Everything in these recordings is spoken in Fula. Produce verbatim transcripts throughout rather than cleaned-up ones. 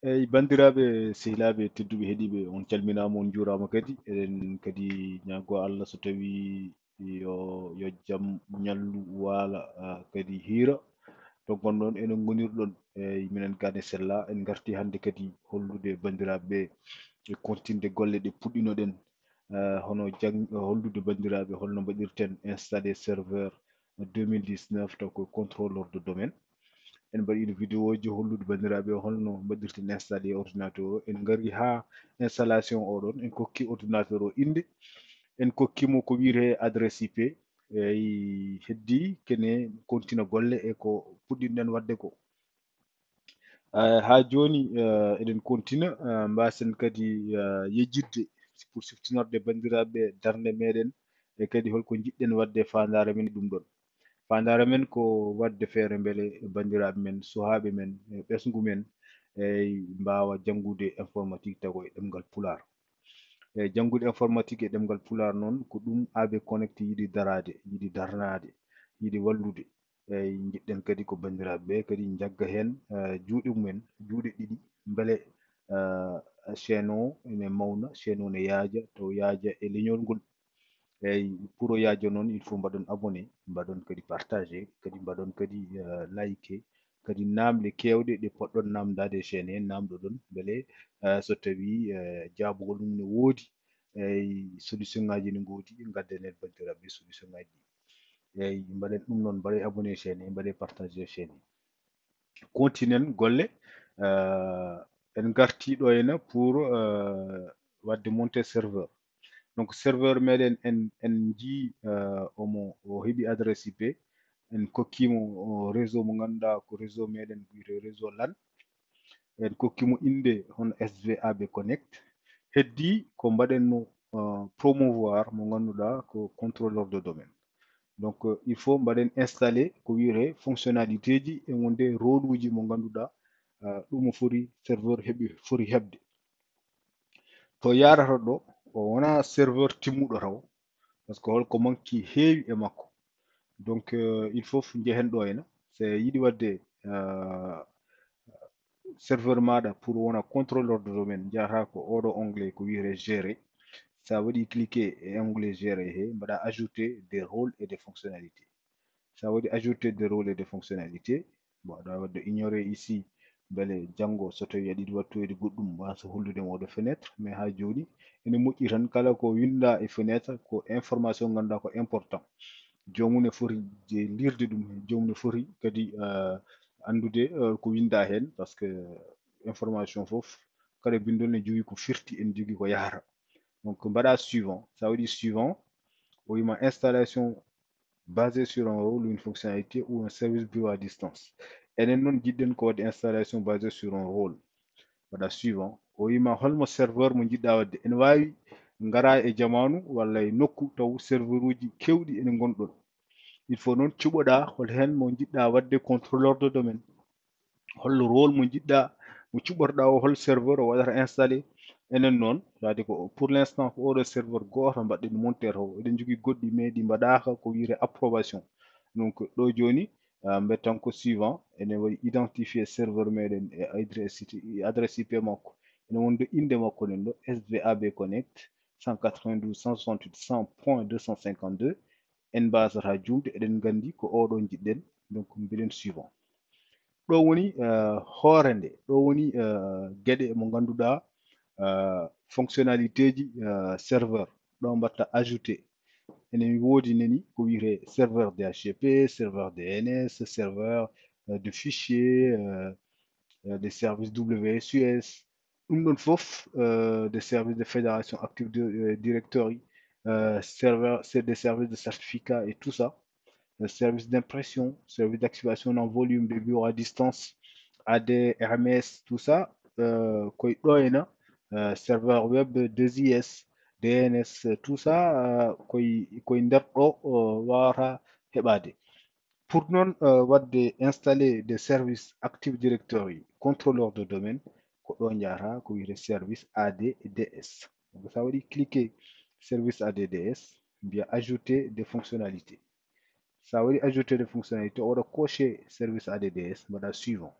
Eyi, banndiraaɓe, sehilaaɓe tedduɓe heɗiiɓe, on calminaama, on njuuraama kadi. Eɗen kadi ñaagoo Allah so tawii yo, yo jam ñallu waala, ah, kadi hiira to ngonɗon, enen ngonirɗon. Eyi, minen Gane Sella, en ngartii hannde kadi hollude banndiraaɓe ɓe e kontinde golle ɗe puɗɗinoɗen. Eh, hono jang-, hollude banndiraaɓe holno mbaɗirten installé serveur deux mille dix-neuf taw ko contrôleur de domaine. En mbaɗiino vidéo ji hollude banndiraaɓe holno mbaɗirten installé ordinateur o. En ngari haa installation o ɗon, en kokki ordinateur o innde, en kokki mo ko wiyetee adresse I P. Eyi, heddi kene kontina golle e ko puɗɗinɗen waɗde ko. Eh, haa jooni, eh, eɗen kontina, eh, mbaasen kadi, eh, yejjitde pour siftinorde banndiraaɓe darnde meɗen, e kadi holko njiɗɗen waɗde faandaare men e ɗum ɗon. Faandaare men ko waɗde feere mbele banndiraaɓe men, suhaaɓe men, e ɓesngu men, e mbaawa janngude informatique tago e ɗemngal Pulaar. E janngude informatique e ɗemngal Pulaar noon, ko ɗum A B Connect yiɗi daraade, yiɗi darnaade, yiɗi wallude. Eyi, njiɗɗen kadi ko banndiraaɓe ɓe kadi njagga heen, eh, juuɗe mumen, juuɗe ɗiɗi, mbele, eh, chaîne o ene mawna, chaîne o ne yaaja, taw yaaja e leñol ngol. Eyi, pour o yaajo noon, il faut mbaɗon abonné, mbaɗon kadi partagé, kadi mbaɗon kadi, eh, liké, kadi naamle keewɗe ɗe poɗɗon naamndaade e chaîne he, naamndoɗon, mbele, eh, so tawii, eh, jaabugol mum ne woodi, eyi, solution ŋaaji ne ngoodi, ngadden heen banndiraaɓe solution ŋaaji ɗi. Eyi, mbaɗen ɗum noon, mbaɗee abonné chaîne he, mbaɗee partagé chaîne he. Kontinen golle, eh, en ngartii ɗo hena pour, eh, waɗde monter serveur. Donc, serveur meɗen en, en njii, eh, omo, o heɓi adresse I P, en kokkiimo, o, réseau mo ngannduɗaa ko réseau meɗen wiyetee réseau LAN. En kokkiimo innde hono S V A B Connect. Heddi ko mbaɗen mo, eh, promouvoir mo ngannduɗaa ko contrôleur de domaine. Donc, euh, il faut mbaɗen installé ko wiyetee fonctionnalité ji e wonde rôle uji mo ngannduɗaa, euh, ɗum o foti serveur heɓi, foti heɓde. To yaarata ɗo, o wonaa serveur timmuɗo taw, parce que holko manki heewi e makko. Donc, euh, il faut njehen ɗo hena. So yiɗi waɗde, euh, serveur maɗa pour wona contrôleur de domaine, njahata ko oɗo onglet ko wiyetee gérer. Sa waɗi cliquer e onglet gérer he, mbaɗa ajouter des rôles et des fonctionnalités. Sa waɗi ajouter des rôles et des fonctionnalités, bon, aɗa waɗde ignorer ici, mbele janngo so tawi aɗa yiɗi wattoyde goɗɗum, mbasa hollude mo oɗo fenêtre, mais haa jooni ene moƴƴi tan kala ko winnda e fenêtre ko information ngannduɗaa ko important. Joomum ne foti je-, lirde ɗum, joomum ne foti kadi, euh, anndude, euh, ko winnda heen, parce que information fof, kala binndol ne jogii ko firti, ene jogii ko yahata. Donc, mbaɗa suivant. Sa waɗi suivant, o wima installation basée sur un rôle, une fonctionnalité ou un service bureau à distance. Enen noon njiɗɗen ko waɗde installation basée sur un rôle. Mbaɗa suivant. O wima holmo serveur mo njiɗɗa waɗde. Ene waawi ngara e jamaanu walla e nokku taw serveur uji kewɗi ene ngon ɗon. Il faut noon cuɓoɗa hol heen mo njiɗɗa waɗde contrôleur de domaine. Hollo rôle mo njiɗɗa, mo cuɓorɗa o, hol serveur o waɗata installé. Enen noon, c'est-à-dire ko pour l'instant ko oɗo serveur gooto mbaɗɗen monter o. Eɗen jogii goɗɗi mais ɗi mbaɗaaka ko wiyetee approbation. Donc ɗo jooni, ah, mbeten ko suivant, ene waɗi identifier serveur meɗen e adresse, e adresse I P makko. Ene wonde innde makko nen ɗo, S V A B Connect, cent quatre-vingt-douze, cent soixante-huit, cent point deux cent cinquante-deux. En mbasata juumde, eɗen nganndi ko oɗo njiɗɗen, donc mbiɗen suivant. Ɗo woni, euh, hoore nde, ɗo woni, euh, geɗe mo ngannduɗaa, euh, fonctionnalité ji, euh, serveur. Ɗo mbatta ajouter. Ene woodi nani ko wiyetee serveur D H C P, serveur D N S, serveur, euh, de fichier, euh, euh, des services W S U S. Ɗum ɗon fof, euh, des services de fédération Active de, euh, Directory, euh, serveur, c'est des services de certificat et tout ça. Euh, service d'impression, service d'activation en volume, des bureaux à distance, A D, R M S, tout ça, euh, koye ɗo hena, euh, serveur web, deux I S, D N S, tout ça, euh, koye, koye nder ɗo, euh, wawata heɓade. Pour noon, euh, waɗde installer des services Active Directory, contrôleur de domaine, ko ɗo njahata ko wiyetee service A D D S. Donc, sa waɗi cliquer service A D D S, mbiya ajouter des fonctionnalités. Sa waɗi ajouter des fonctionnalités, oɗo cocher service A D D S, mbaɗa suivant.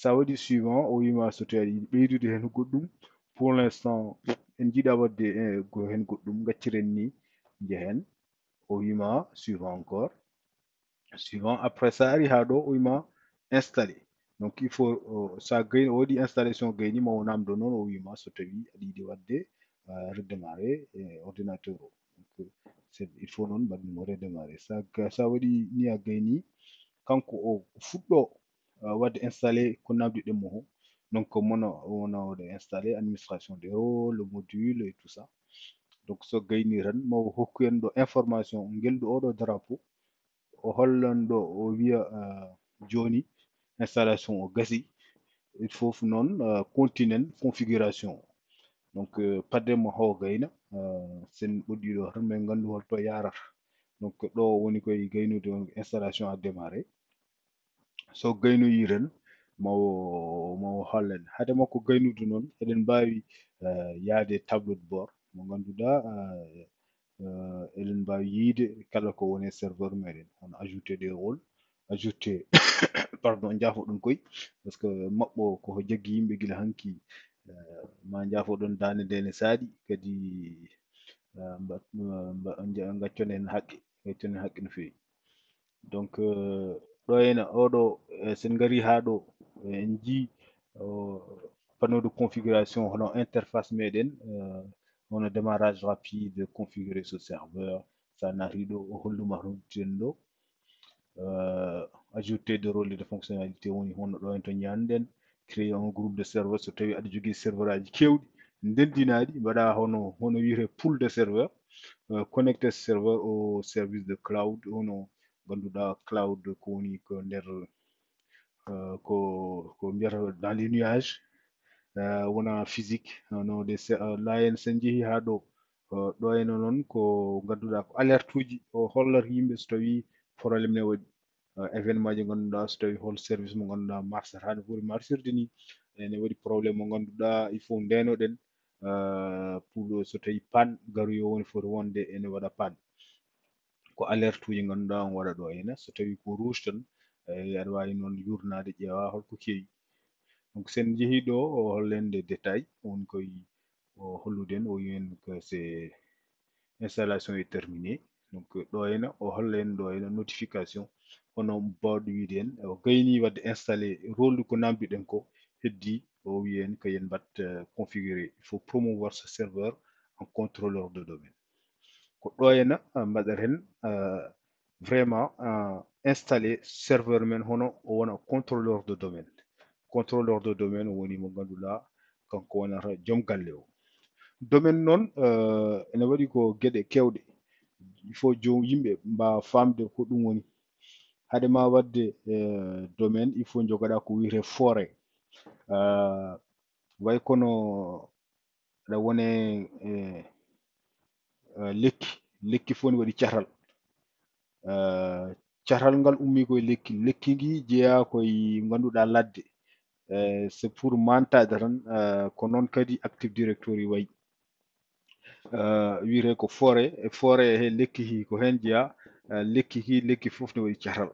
Sa waɗi suivant, o wima so tawi aɗa yiɗi ɓeydude heen goɗɗum, pour l'instant en jiiɗa waɗde, eh, ko heen goɗɗum, gacciren ni, njehen. O wima suivant encore. Suivant, après sa ari haa ɗo, o wima installé. Donc il faut, euh, sa gayni, o waɗi installation gayni ma, o namdo noon, o wima so tawi aɗa yiɗi waɗde, euh, redémarrer, eh, ordinateur o. Donc c'est, il faut noon mbaɗen mo redémarrer. Sa, sa waɗi ni a gayni, kanko o fuɗɗo, euh, waɗde installé ko namdiɗen mo o. Donc mono wona waɗa installé administration des rôles, le module et tout ça. Donc so gayni tan ma o hokku en ɗo information, ngel ɗo oɗo drapeau, o hollan ɗo, o wiya, euh, jooni installation o gasi. Il faut noon, euh, continuen configuration. Donc euh, padde mo haw gayna, euh, sen ɓoɗɗi ɗo tan, min nganndu holto yarata. Donc ɗo woni koye gaynude, on installation a démarré. So gaynoyi tan, ma o, ma o hollen. Hade makko gaynude noon, eɗen mbaawi, euh, yaade tableau de bord mo ngannduɗaa, euh, euh, eɗen mbaawi yiyde kala ko woni e serveur meɗen, hono ajouter des rôles, ajouter, pardon, njaafoɗon koy, parce que maɓɓo ko jaggi yimɓe gila hanki, euh, ma njaafoɗon daande nde ne saaɗi, kadi, euh, mba-, mba-, mba-, nja-, ngaccon heen haqqe, ngaccon heen haqqe no feewi. Donc euh, ɗo ena oɗo, eh, sen ngari haa ɗo, eh, en jii, oh, panneau de configuration, hono interface meɗen, euh, hono démarrage rapide, configurer ce serveur. Sa naati ɗo, o holluma hono ɗo, euh, ajouter de rôle de fonctionnalité, woni hono ɗo en to ñaanɗen, créer un groupe de serveurs. So tawi aɗa jogii serveur aji kewɗi ndendinaaɗi, mbaɗa hono, hono wiyetee pool de serveur, euh, connecter serveur au service de cloud, hono ngannduɗaa cloud ko woni ko nder, euh, ko, ko mbiyata dans les nuages, euh, wona physique, hono de se-, euh, la en sen jehi haa ɗo, euh, ɗo ena noon ko ngannduɗaa ko alerte uji o hollata yimɓe so tawi problème ne waɗi, euh, événement ji ngannduɗaa so tawi hol service mo ngannduɗaa marsata no foti marsirde ni, ene waɗi problème mo ngannduɗaa il faut ndenoɗen, euh, pour so tawi panne garoyo woni foti wonde ene waɗa panne. Ko alerte uji ngannduɗaa on waɗa ɗo ena, so tawi ko rouge tan, eh, aɗa waawi noon yurnaade ƴeewa holko kewi. Donc sen jehi ɗo, o hollen nde détail, woni koye o hollude en, o wiyen que c'est installation est terminée. Donc ɗo ena o holla en ɗo ena notification, hono mbawɗo wiide en o gayni waɗde installé, rôle ko namdiɗen ko heddi, o wiyen que yen mbaɗ, euh, configurer. Il faut promouvoir ce serveur en contrôleur de domaine. Ko ɗo ena, euh, mbaɗaten, euh, vraiment, euh, installé serveur men hono o wona contrôleur de domaine. Contrôleur de domaine woni mo ngannduɗaa kanko wonata joom galle o. Domaine noon, euh, ene waɗi ko geɗe kewɗe. Il faut joom yimɓe mbaawa faamde ko ɗum woni. Hade ma waɗde, euh, domaine, il faut njogoɗaa ko wiyetee foret. Euh, way kono aɗa wone, eh, eh, lekki, lekki fof ne waɗi catal. Eh, catal ngal ummii koye lekki, lekki ngi jeyaa koye ngannduɗaa ladde. Eh, c'est pour mantaade tan, eh, ko noon kadi Active Directory wayi. Eh, wiyetee ko foret, e foret he lekki hi ko heen jeyaa, eh, lekki hi, lekki fof ne waɗi catal.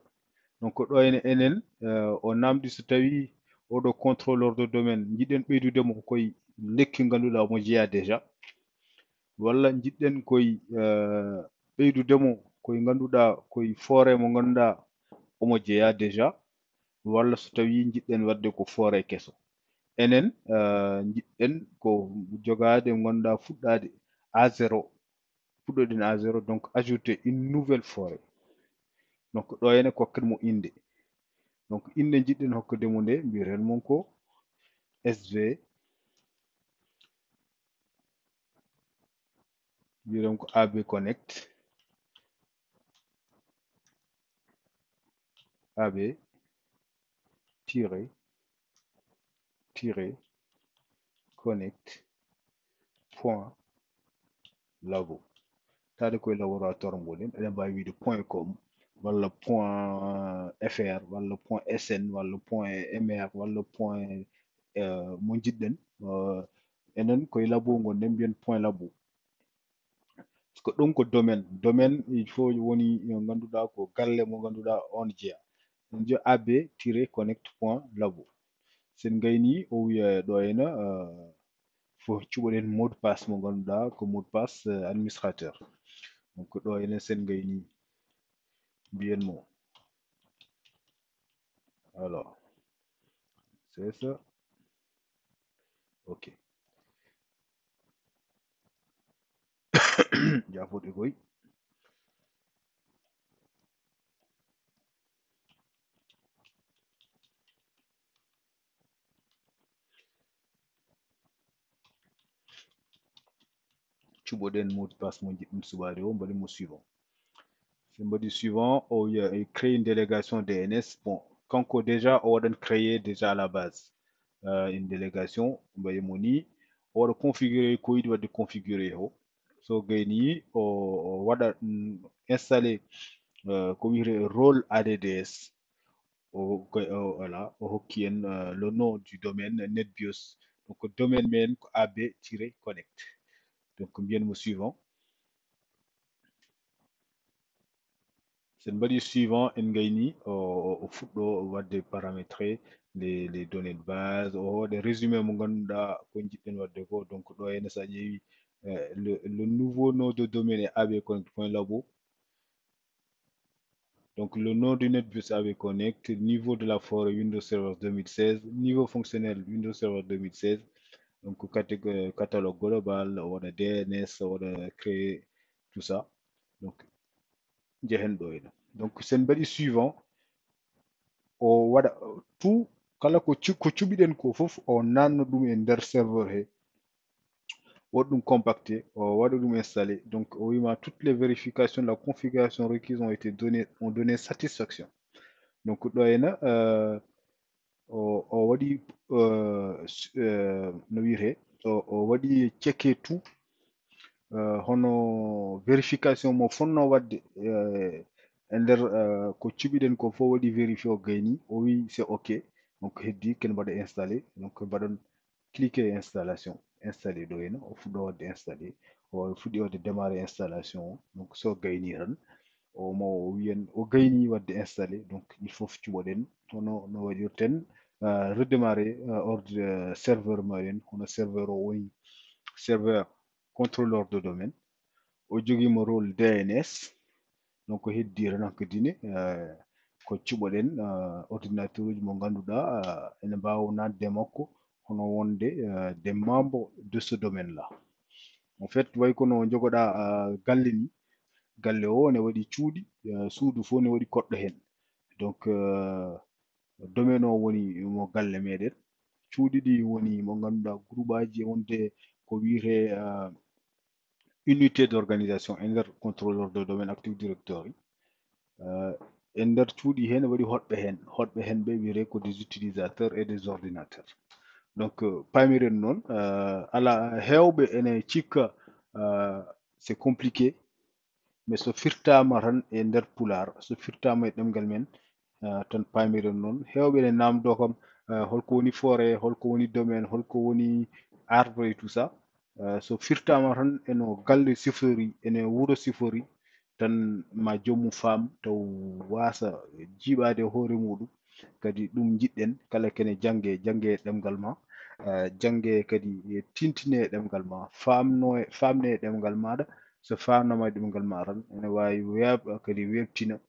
Donc ɗo ene enen, eh, o namdi so tawi oɗo contrôleur de domaine njiɗen ɓeydude mo ko koye lekki ngannduɗaa omo jeyaa déjà, walla njiɗɗen koye, eh, ɓeydude mo koye ngannduɗaa koye foret mo ngannduɗaa omo jeyaa déjà, walla so tawi njiɗɗen waɗde ko foret keso. Enen, eh, njiɗɗen ko jogaade mo ngannduɗaa fuɗɗaade à zéro, puɗɗoɗen à zéro, donc ajouter une nouvelle foret. Donc ɗo ene kokken mo innde. Donc innde njiɗɗen hokkude mo nde, mbiyeten mo ko S V, mbiyeten ko A B connect, A B tiret tiret connect point labo. Taade koye laboratoire muɗen, eɗen mbaawi wiide point com, walla point F R, walla point S N, walla point M R, walla point, eh, mo njiɗɗen. Eh, enen koye labo ngonɗen, mbiyen point labo. Parce que ɗum ko domaine. Domaine, il faut woni, eh, ngannduɗaa ko galle mo ngannduɗaa on jeyaa. On jeyaa A B tiret connect point labo. Sen gayni o wiya ɗo ena, euh, fof cuɓoɗen mot de passe mo ganduɗa ko mot de passe, euh, administrateur. Donc ɗo ena sen gayni mbiyen mo. Alors, c'est ça. Ok. Jafoɗe koy. Cuɓoɗen mot de passe mo jiɗɗum suɓade o, mbaɗi mo suivant. Sen mbaɗi suivant, o wiya e créer une délégation D N S. Bon, kanko déjà o waɗan créer déjà à la base, euh, une délégation, mbaɗi mo ni, o waɗa configurer ko yiɗi waɗde configurer o. So gayni o, o waɗa, mm, installer, euh, ko wiyete rôle A D D S. O, ko, o, voilà, o hokki en, euh, le nom du domaine, NetBIOS. Donc domaine men ko A B tiret connect. Donc mbiyen mo suivant. Sen mbaɗi suivant, en gayni o, o, o fuɗɗo waɗde paramétrer les, les données de base, o waɗa résumé mo ganduɗa ko jiɗɗen waɗde ko. Donc ɗo ena sa ƴeewi, euh, le, le nouveau nom de domaine est A B connect point labo. Donc le nom du NetBIOS A B connect, niveau de la forêt Windows Server deux mille seize, niveau fonctionnel Windows Server deux mille seize. Donc catég-, euh, catalogue global, o waɗa D N S, o waɗa créer tout ça. Donc jehen ɗo ena. Donc sen mbaɗi suivant, o waɗa tout, kala ko cu-, ko cuɓiɗen ko fof o nanna ɗum e nder serveur he. Waɗa ɗum compacté, o waɗa ɗum installé. Donc o wima toutes les vérifications de la configuration requises ont été données, ont donné satisfaction. Donc ɗo ena, euh, o, o waɗi, euh, s-, euh, no wiyete, o, o waɗi checker tout, euh, hono vérification mo fonno waɗde, euh, e nder, euh, ko cuɓiɗen ko fof waɗi vérifié, o gayni, o wi c'est ok. Donc heddi ken mbaɗa installé, donc mbaɗon cliquer installation, installé ɗo ena, o fuɗɗo waɗde installé, o fuɗɗi waɗde démarrer installation o. Donc so gayni tan o ma o wiyen o gayni waɗde installé. Donc il faut cuɓoɗen hono no waɗirten, euh, redémarrer, euh, ordi-, euh, serveur meɗen, hono serveur o woni serveur contrôleur de domaine. O jogimo rôle D N S. Donc heddi tan hankadine, euh, ko cuɓoɗen, euh, ordinateur uji mo ganduɗa, euh, ene mbawa nadde makko hono wonde, euh, des membres de ce domaine là. En fait way kono jogoɗa, euh, galle ni, galle o ne waɗi cuuɗi, euh, suudu fof ne waɗi koɗɗo hen. Donc, euh, domaine o woni mo galle meɗen, cuuɗi ɗi woni mo ganduɗa groupe aji e wonde ko wiyete, euh, unité d'organisation e nder contrôleur de domaine Active Directory. Euh, e nder cuuɗi hen waɗi hoɗɓe hen, hoɗɓe hen ɓe wiyete ko des utilisateurs et des ordinateurs. Donc, euh, pamiren noon, euh, ala hewɓe ene cikka, euh, c'est compliqué, mais so firtama tan e nder Pulaar, so firtama e ɗemgal men, euh, tan pamiren noon. Hewɓe ene namdo kam, euh, holko woni forêt, holko woni domaine, holko woni arbre et tout ça. Euh, so firtama tan eno galle sifori, ene wuro sifori, tan ma joomum faam taw wasa jiiɓade hoore muɗum. Kadi ɗum jiɗɗen, kala kene jannge, jannge e ɗemngal ma, euh, jannge kadi e tintine e ɗemngal ma, faamno e, faamne e ɗemngal maɗa. So faamnama e ɗemngal ma tan, ene wawi weeɓa kadi weeɓtina,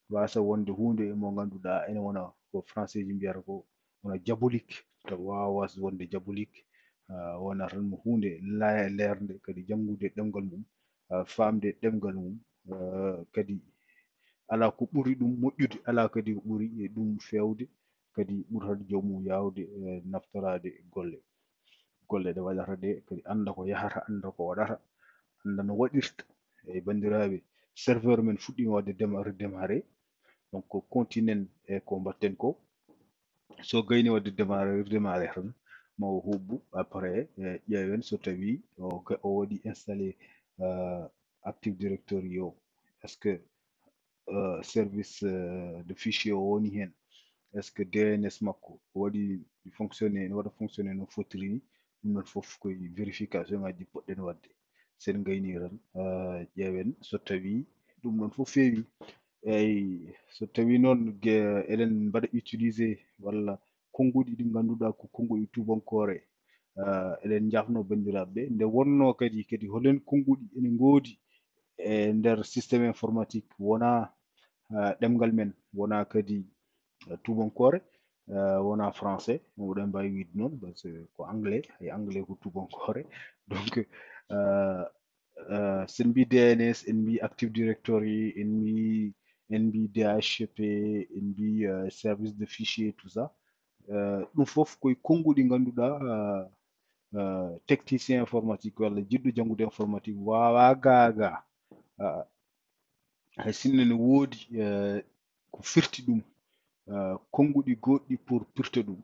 wasa wonde hunde mo ganduɗa ene wona ko français ji mbiyata ko wona diabolique, taw wawa wonde diabolique, ah, wona tan mo hunde la-, leerde kadi janngude ɗemngal mum, ah, faamde ɗemngal mum, ah, kadi ala ko ɓuri ɗum moƴƴude, ala kadi ko ɓuri e ɗum feewde, kadi ɓurata joomum yawde, eh, naftoraade golle. Golle ɗe waɗata ɗe kadi annda ko yahata, annda ko waɗata, annda no waɗirta. Eyi, banndiraaɓe, serveur men fuɗɗiima waɗde dema-, redémarré. Donc, ko continuen e ko mbaɗten ko. So gayni waɗde démarré, redémarré tan, ma o huɓɓu. Après, eh, ƴeewen so tawi o ga-, o waɗi installé, euh, Active Directory o. Est-ce que, euh, service, euh, de fichier o woni heen? Est-ce que D N S makko o waɗi fonctionné, no waɗa fonctionné no fotiri ni? Ɗum ɗon fof koye vérification ngaji ɗi poɗɗen waɗde. Sen gayni tan, euh, ƴeewen so tawi ɗum ɗon fof feewi. Eyyi, so tawi noon ge-, eɗen mbaɗa utilisé walla konnguɗi ɗi ngannduɗaa ko konnguɗi tuubankoore. Eɗen njaafno banndiraaɓe nde wonnoo kadi kadi holen konnguɗi ene ngoodi e nder système informatique wonaa ɗemngal men, wonaa kadi tuubankoore, wonaa français, oɗon mbaawi wiide noon, parce que ko anglais, hay anglais ko tuubankoore. Donc, so en mbi D N S, en mbi Active Directory, en mbi en mbi D H C P, en mbi service de fichier, tout ça. Ɗum fof koye konnguɗi ngannduɗaa technicien informatique walla jiɗɗo janngude informatique waawaa gaagaa. Hay sinno ne woodi ko firti ɗum, konnguɗi goɗɗi pour pirta ɗum.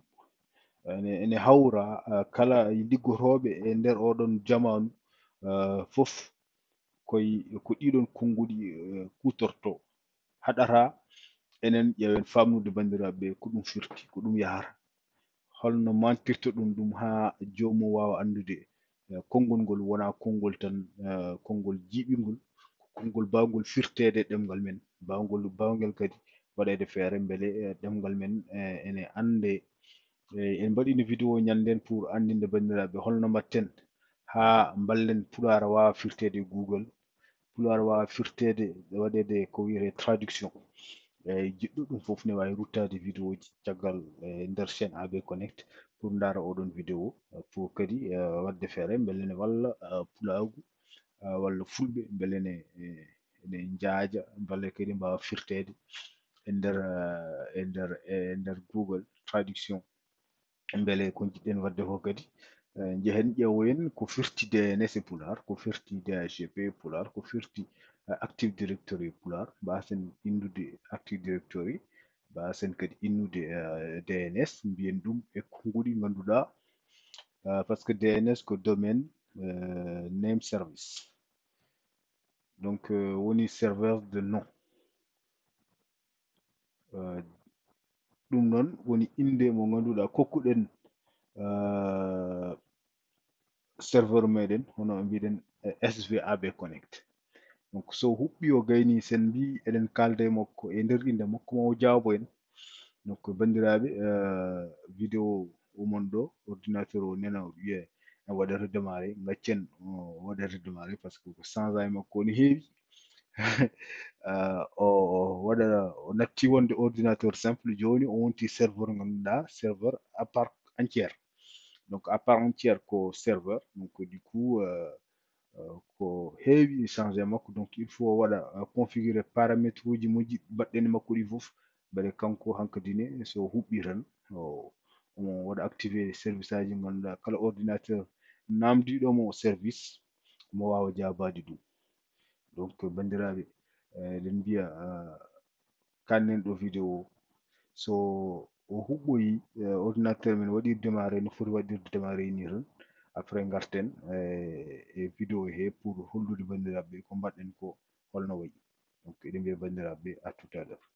Ene hawra kala liggotooɓe e nder oɗon jamaanu fof koye ko ɗiɗon konnguɗi kuutorto. Haɗata enen ƴeewen faamnude banndiraaɓe ko ɗum firti, ko ɗum yahata, holno mantirta ɗum ɗum haa joomum waawa anndude konngol ngol wonaa konngol tan, konngol jiiɓingol, ko konngol baawngol firteede ɗemngal men, baawngol baawngel kadi waɗeede feere mbele ɗemngal men ene annde. En mbaɗino vidéo ñannden pour anndinde banndiraaɓe holno mbaɗten haa mballen Pulaar waawa firteede Google, Pulaar waawa firteede waɗeede ko wiyetee traduction. Eyi, jiɗɗo ɗum fof ne waawi ruttaade vidéo ji caggal e nder chaîne A B Connect pour ndaara oɗon vidéo, pour kadi waɗde feere mbele ne walla pulaagu walla fulɓe mbele ne ne njaaja mbele kadi mbaawa firteede e nder e nder e nder Google traduction. Mbele ko njiɗɗen waɗde ko kadi njehen ƴeewoyen ko firti D N S e Pulaar, ko firti D H C P e Pulaar, ko firti Active Directory e Pulaar. Mbaasen inndude Active Directory, mbaasen kadi inndude D N S, mbiyen ɗum e konnguɗi ngannduɗaa, parce que D N S ko domaine name service, donc woni serveur de nom. Ɗum noon woni innde mo ngannduɗaa kokkuɗen serveur meɗen, hono mbiɗen S V A B Connect. Donc so huɓɓi o gayni sen mbi eɗen kaalda e makko e nder innde makko ma o jaabo en. Donc banndiraaɓe, vidéo umon ɗo, ordinateur o nena o wiye en waɗa redémarrer, gaccen o waɗa redémarrer parce que ko changement makko ne heewi. O waɗa o natti wonde ordinateur simple, jooni o wonti serveur ngannduɗaa serveur à part entière. Donc à part entière ko serveur, donc du coup ko heewi changé makko. Donc il faut waɗa configurer paramètre uji moƴƴi mbaɗɗen makko ɗi fof, mbele kanko hankadi ne so huɓɓi tan o omo waɗa activé service aji ngannduɗaa kala ordinateur namdiɗo mo service omo waawa jaabaade ɗum. Donc banndiraaɓe, eɗen mbiya kannen ɗo vidéo so o huɓɓoyi, ordinateur men waɗi démarrer no foti waɗirde démarrer ni tan, après ngarten e vidéo he pour hollude banndiraaɓe ko mbaɗɗen ko holno wayi. Donc eɗen mbiya banndiraaɓe à tout à l'heure.